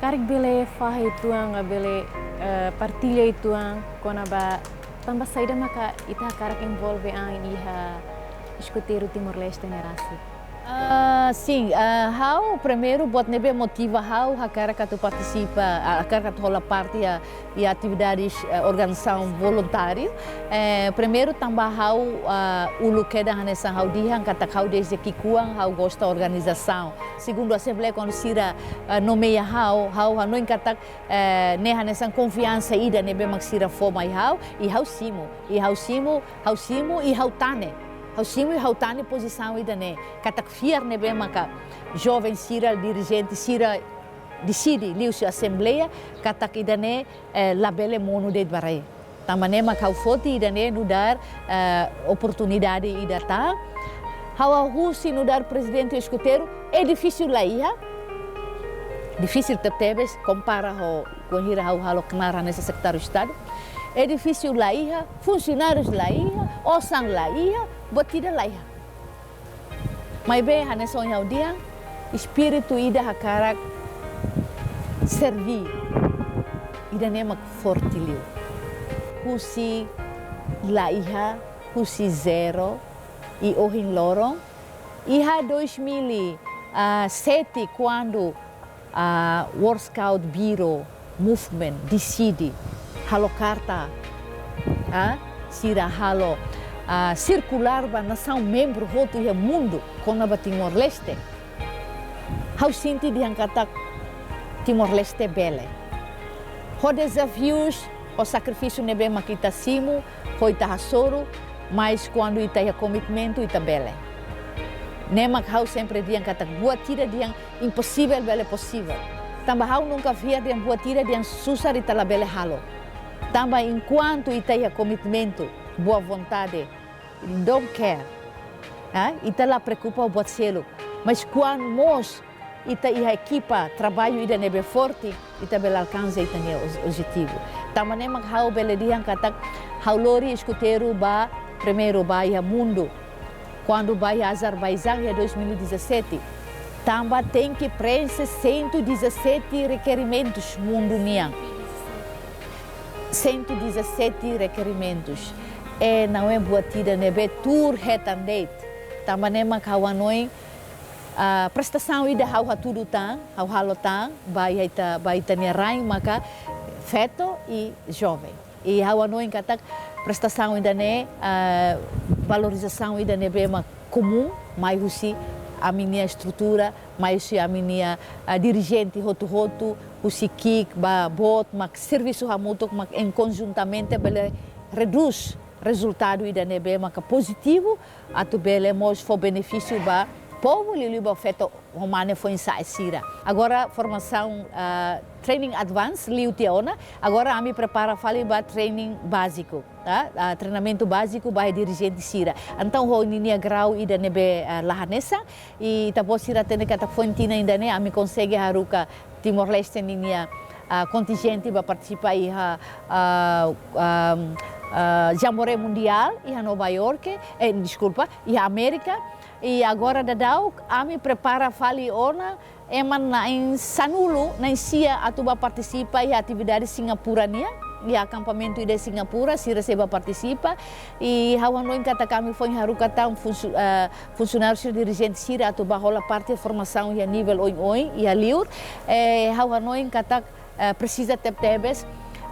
Karik bele fahe uitoan, bele, eh, partilla uitoan kona-ba Tanba saida maka ita hakarak envolve an iha eskuteiru Timor-Leste ne'e rasik? Ah, sin, ah, ha'u primeiru buat ne'ebé motiva ha'u hakarak atu partisipa, ah, hakarak atu hola parte iha, iha atividades, eh, organizasaun voluntáriu. Eh, primeiru tanba ha'u, ah, uluk kedas hanesan ha'u dehan katak ha'u dezde ki'ikoan ha'u gosta organizasaun. Segundu asembleia kuandu sira, ah, nomeia ha'u, ha'u hanoin katak, eh, ne'e hanesan konfiansa ida ne'ebé mak sira fó mai ha'u, i ha'u simu, i ha'u simu, ha'u simu, i ha'u tane. Ha'u simu, i ha'u tane pozisaun ida-ne'e. Katak fiar ne'ebé maka joven sira, dirijente sira deside liuhusi asembleia, katak ida-ne'e, eh, labele monu de'it ba rai. Tanba ne'e mak ha'u foti ida-ne'e nu'udar, eh, oportunidade ida tan. Ha'u hahú husi nu'udar prezidente eskuteiru, edifísiu la iha, difisil tebetebes, kompara ho bainhira ha'u halo knaar hanesan sekretáriu Estadu. Edifísiu la iha, funsionárius la iha, osan la iha, buat ida la iha. Maibé hanesan ohin ha'u dehan, espíritu ida hakarak serví, ida-ne'e mak forte liu. Husi la iha, husi zero, i ohin loron, iha dois mil e sete, kuandu, ah, World Scout Bureau Movement deside halo karta, ah, sira halo, ah, sirkulár ba nasaun membru hotu iha mundu kona-ba Timor-Leste. Ha'u sente dehan katak Timor-Leste bele. Ho dezafius, ho sakrifísiu ne'ebé mak ita simu, ho ita hasoru, mas kuandu ita iha komitmentu ita bele. Ne'e mak ha'u sempre dehan katak buat ida dehan imposivel bele posivel. Tanba ha'u nunka fiar dehan buat ida dehan susar ita labele halo. Tanba enkuantu ita iha komitmentu, boa vontade, don't care, ah, ita la preokupa buat seluk. Mas kuandu mós ita iha ekipa traballu ida ne'ebé forte, ita bele alkansa ita-nia ob-, objetivu. Tanba ne'e mak ha'u bele dehan katak ha'u lori eskuteiru ba, primeiru ba iha mundu. Kuandu ba iha Azerbaijão iha dois mil e dezassete, tanba tenke preenxe cento e dezassete rekerimentus mundu nian. Cento e dezassete rekerimentus. E não é buat ida ne'ebé tuur hetan de'it. Tanba ne'e mak ha'u hanoin, ah, prestasaun ida ha'u hatudu tan, ha'u halo tan, ba iha ita, ba ita-nia rain maka feto i joven. I ha'u hanoin katak prestasaun ida-ne'e, ah, valorizasaun ida ne'ebé mak komún, mai husi ami-nia estrutura, mai husi ami-nia, ah, dirijente hotu-hotu, husi ki'ik ba boot, mak servisu hamutuk, mak em konjuntamente bele redús rezultadu ida ne'ebé maka pozitivu, atu bele mós fó benefísiu ba povu, liuliu ba feto ho mane foin-sa'e sira. Agora formasaun, ah, training advance liu tiha ona, agora ami prepara fali ba training báziku, ah, ah, treinamentu báziku ba dirijente sira. Entaun ho ninia grau ida ne'ebé, ah, la hanesan, i ita-boot sira hatene katak foin tinan ida-ne'e ami konsege haruka Timor-Leste ninia, ah, kontinjente ba partisipa iha, ah, ah, ah, Jamboree Mundiál iha Nova York, eh, deskulpa, iha Amérika. I agora daudaun ami prepara fali ona ema na'in sanulu, na'in sia atu ba partisipa iha atividade Singapura nian, iha akampamentu ida Singapura, sira sei ba partisipa. I ha'u hanoin katak ami foin haruka tan funsu-, eh, funsionáriu sira, dirijente sira atu ba hola parte formasaun iha nivel oioin, iha liur. Eh, ha'u hanoin katak, eh, presiza tebetebes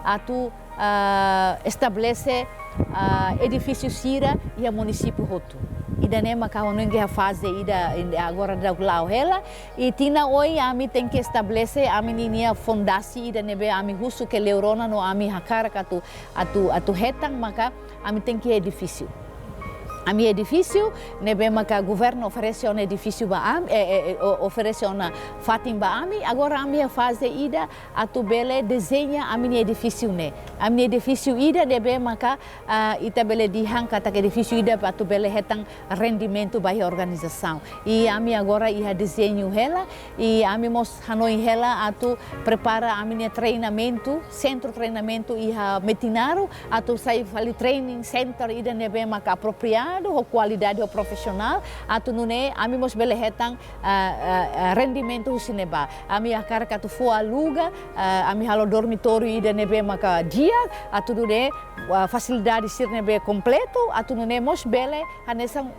atu, ah, estabelese, ah, edifísiu sira iha munisípiu hotu. Ida-ne'e maka ha'u hanoin iha faze ida, ida agora daudaun la'o hela. I tinan oin ami tenke estabelese ami ninia fondasi ida ne'ebé ami husu ke liur ona no ami hakarak atu, atu, atu hetan maka ami tenke edifísiu. Ami edifísiu ne'ebé maka governu oferese ona edifísiu ba ami, eh, eh, eh, o-, oferese ona fatin ba ami, agora ami iha faze ida atu bele dezeña ami-nia edifísiu ne'e. Ami-nia edifísiu ida ne'ebé maka, ah, ita bele dehan katak edifísiu ida atu bele hetan rendimentu ba iha organizasaun. I ami agora iha dezeñu hela, i ami mós hanoin hela atu prepara ami-nia treinamentu, sentru treinamentu iha Metinaro, atu sai fali training center ida ne'ebé maka apropriadu. ho kualidade, ho profisionál, atu nune'e ami mós bele hetan, ah, ah, ah, rendimentu husi ne'ebá. Ami hakarak atu fó aluga, ah, ami halo dormitóriu ida ne'ebé maka di'ak, atu nune'e, ah, fasilidade sira ne'ebé kompletu, atu nune'e mós bele hanesan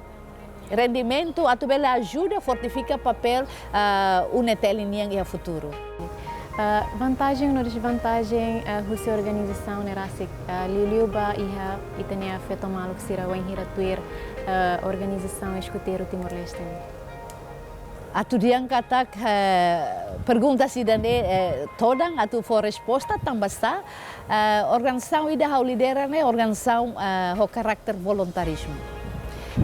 rendimentu, atu bele ajuda fortifika papél, ah, UNETL nian iha futuru. Ah, vantajen no dezvantajen, ah, husi organizasaun ne'e rasik, ah, liuliu ba iha ita-nia feto maluk sira wainhira tuir, ah, organizasaun eskuteiru Timor-Leste nian. Atu dehan katak, eh, pergunta ida-ne'e, eh, todan atu fó resposta tanba sá, eh, organizasaun ida ha'u lidera ne'e organizasaun, eh, ho karakter voluntarizmu.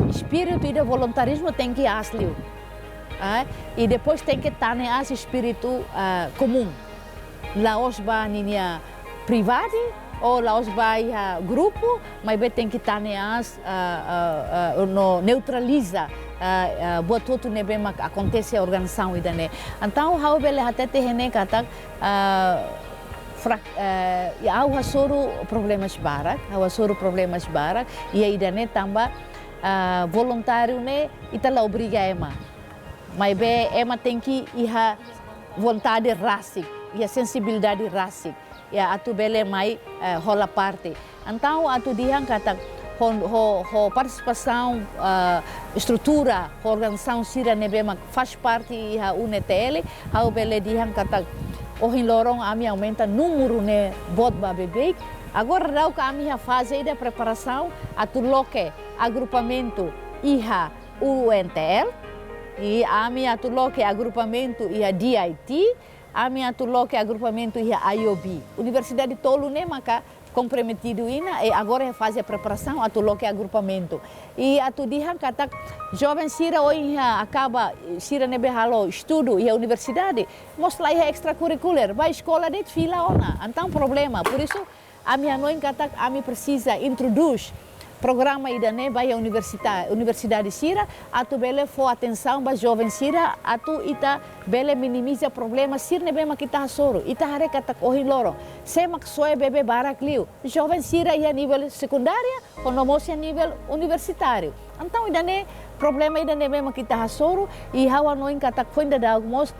Espíritu ida voluntarizmu tenke aas liu. Ah, i depois tenke tane aas espíritu, ah, komún. La'ós ba ninia privadu, ou la'ós ba iha grupu, maibé tenke tane aas, ah, ah, ah, no neutraliza, ah, ah, buat hotu ne'ebé mak akontese organizasaun ida-ne'e. Entaun, ha'u bele hatete iha ne'e katak, ah, frak-, eh, i ha'u hasoru problemas barak, ha'u hasoru problemas barak, iha ida-ne'e tanba, ah, voluntáriu ne'e ita la obriga ema. Maibé ema tenke iha vontade rasik, iha sensibilidade rasik, iha atu bele mai, eh, hola parte. Entaun atu dehan katak ho, ho, ho partisipasaun, eh, estrutura, ho organizasaun sira ne'ebé mak faz parte iha UNETL, ha'u bele dehan katak ohin loron ami aumenta númeru ne'e boot ba beibeik. Agora daudaun ami iha faze ida preparasaun atu loke agrupamentu iha UNTL, i ami atu loke agrupamentu iha DIT, ami atu loke agrupamentu iha IOB. Universidade tolu ne'e maka komprometidu ona, i agora iha faze preparasaun atu loke agrupamentu. I atu dehan katak joven sira ohin iha akaba sira ne'ebé halo estudu iha universidade, mós la iha estrakurrikulár, ba eskola de'it fila ona, entaun problema. Por isso, ami hanoin katak ami presiza introdús programa ida-ne'e ba iha universita-, universidade sira, atu bele fó atensaun ba joven sira, atu ita bele minimiza problema sira ne'ebé mak ita hasoru. Ita haree katak ohin loron, sé mak soe bebé barak liu? Joven sira iha nivel sekundária, ou no mós iha nivel universitáriu. Entaun, ida-ne'e problema ida ne'ebé mak ita hasoru, i ha'u hanoin katak foin daudauk mós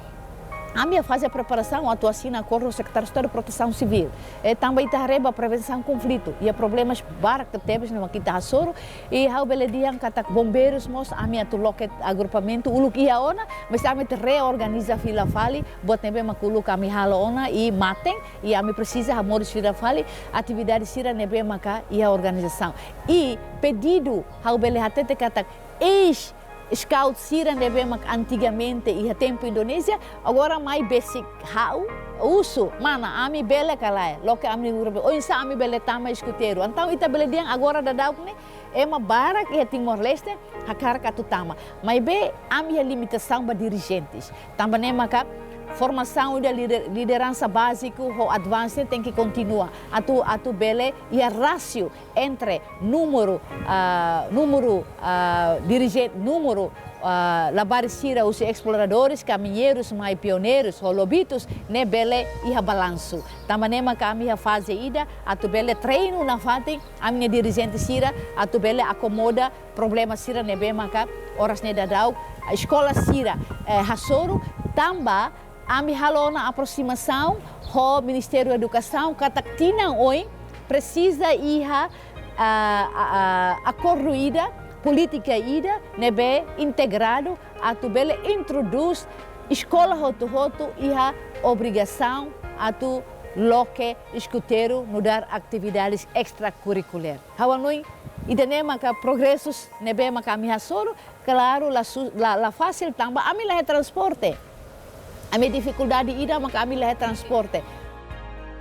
ami iha faze preparasaun atu asina akordu ho Sekretáriu Estadu Protesaun Sivíl. I tanba ita haree ba prevensaun konflitu, iha problemas barak tebes ne'ebé mak ita hasoru, i ha'u bele dehan katak bombeirus mós ami atu loke agrupamentu uluk iha ona, mas ami atu reorganiza fila fali buat ne'ebé mak uluk ami halo ona i maten, i ami presiza hamoris fila fali atividade sira ne'ebé maka iha organizasaun. I pedidu ha'u bele hatete katak eis-scout sira ne'ebé mak antigamente iha tempu Indonézia, agora mai besik ha'u, husu, mana, ami bele ka lae, loke ami-nia grupu, oinsá ami bele tama eskuteiru. Entaun, ita bele dehan agora daudauk ne'e, ema barak iha Timor-Leste hakarak atu tama. Maibé ami iha limitasaun ba dirijentes. Tanba ne'e maka formasaun ida lider-, lideransa báziku ho advance tenke kontinua. Atu, atu bele iha rásiu entre númeru, ah, númeru, ah, dirijen-, númeru, ah, labarik sira husi esploradores, kamiñeirus, mai pioneirus, ho lobitus, ne'e bele iha balansu. Tanba ne'e maka ami iha faze ida, atu bele treinu nafatin ami-nia dirijente sira, atu bele akomoda problema sira ne'ebé maka oras ne'e daudauk eskola sira, eh, hasoru, tanba ami halo ona aprosimasaun ho Ministériu Edukasaun katak tinan oin presiza iha, ah, ah, ah, akordu ida, polítika ida ne'ebé integradu atu bele introdús eskola hotu-hotu iha obrigasaun atu loke eskuteiru nu'udar atividades estrakurrikulár. Ha'u hanoin ida-ne'e maka progresus ne'ebé maka ami hasoru, klaru, la su-, la, la fasil tanba ami la iha transporte. Ami difikuldade ida maka ami la iha transporte.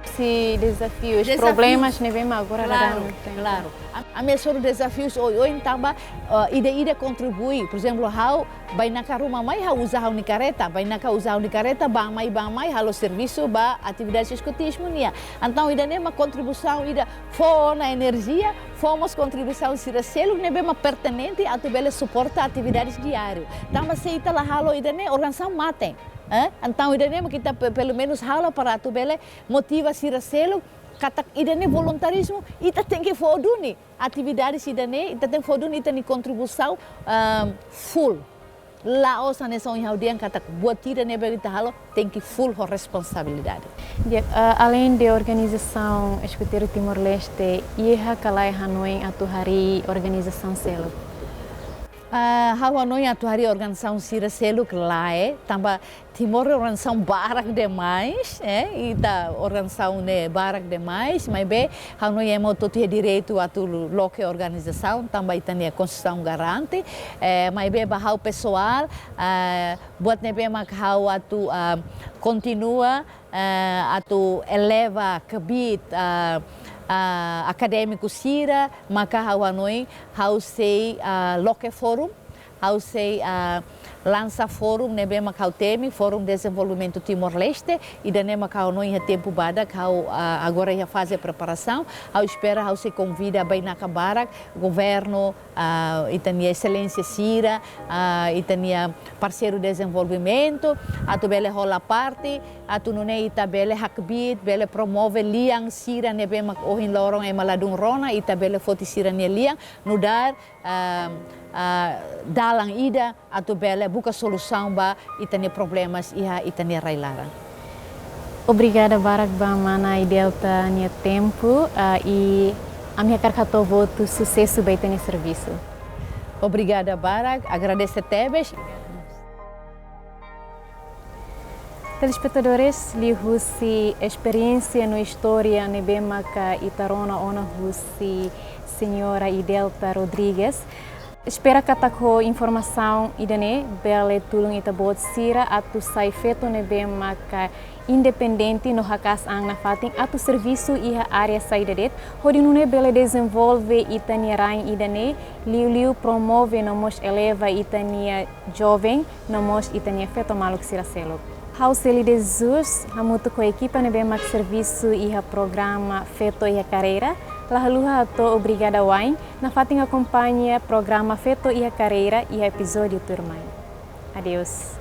Husi dezafius, dezafius, problemas ne'ebé mak agora, klaru, daudaun, klaru. Am-, ami hasoru dezafius oioin tanba, eh, ida-ida kontribui. Por ezemplu, ha'u bainaka ruma mai ha'u uza ha'u-nia karreta, bainaka uza ha'u-nia karreta, bá mai, bá mai, halo servisu ba atividade eskutizmu nian. Entaun, ida-ne'e mak kontribuisaun ida, fó ona enerjia, fó mós kontribuisaun sira seluk ne'ebé mak pertinente atu bele suporta atividades diáriu. Tanba se ita la halo ida-ne'e, organizasaun maten. Eh? Entaun, ida-ne'e mak ita pe-, pelumenus halo para atu bele motiva sira seluk, Katak ida-ne'e voluntarizmu, ita tenke fó duni. Atividades ida-ne'e, ita tenke fó duni ita-nia kontribuisaun, ah, full. La'ós hanesan ohin ha'u dehan katak buat ida ne'ebé ita halo, tenke full ho responsabilidade. Di'ak, ah, além de organizasaun Eskuteru Timor-Leste, iha ka lae hanoin atu harii organizasaun seluk? Ah, ha'u hanoin atu harii organizasaun sira seluk lae, tanba Timor organizasaun barak demais, eh, ita organizasaun ne'e barak demais, maibé ha'u hanoin ema hotu-hotu iha direitu atu loke organizasaun, tanba ita-nia Konstituisaun garante, eh, maibé ba ha'u pesoál, eh, buat ne'ebé mak ha'u atu, ah, kontinua, eh, atu eleva kbiit, ah, ah, akadémiku sira, maka ha'u hanoin ha'u sei, ah, loke forum, ha'u sei, ah, lansa forum ne'ebé mak ha'u temi, Forum Dezenvolvimentu Timor-Leste, ida-ne'e mak ha'u hanoin iha tempu badak, ha'u, ah, agora iha faze preparasaun, ha'u espera ha'u sei konvida bainaka barak, governu, ah, ita-nia eselénsia sira, ah, ita-nia parseiru dezenvolvimentu, atu bele hola parte, atu nune'e ita bele hakbiit, bele promove lian sira ne'ebé mak ohin loron ema ladún rona, ita bele foti sira-nia lian, nu'udar, ah, ah, dalan ida atu bele buka solusaun ba ita-nia problemas iha ita-nia rai-laran. Obrigada barak ba mana Idelta nia tempu, ah, i ami hakarak hato'o votu susesu ba ita-nia servisu. Obrigada barak, agradese tebes. Telespetadores, liuhusi esperiénsia no istória ne'ebé maka ita rona ona husi Señora Idelta Rodrigues. Espera katak ho informasaun ida-ne'e bele tulun ita-boot sira atu sai feto ne'ebé maka independente no haka'as an nafatin atu servisu iha área saida de'it, hodi nune'e bele dezenvolve ita-nia rain ida-ne'e, liuliu promove no mós eleva ita-nia joven, no mós ita-nia feto maluk sira seluk. Ha'u Celi de Jesus, hamutuk ho ekipa ne'ebé mak servisu iha programa Feto iha Karreira, la haluha hato'o obrigada wa'in, nafatin akompaña programa Feto iha Karreira iha epizódiu tuirmai. Adeus.